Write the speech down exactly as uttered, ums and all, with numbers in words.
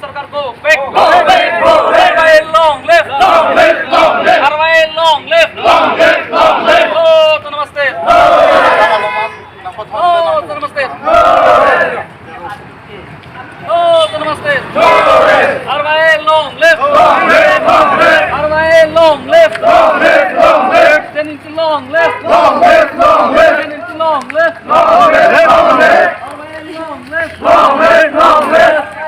Sarkar go back. Go back, go back. R Y A long live. Long live, long live. R Y A long live. Long live, long live. Oh, autonomous state. Oh, autonomous state. Oh, autonomous state. R Y A long live. Long live, long live. R Y A long live. Long live, long live. J N L G long live. Long live, long live. J N L G long live. Long live, long live. R Y A long live. Long live, long live.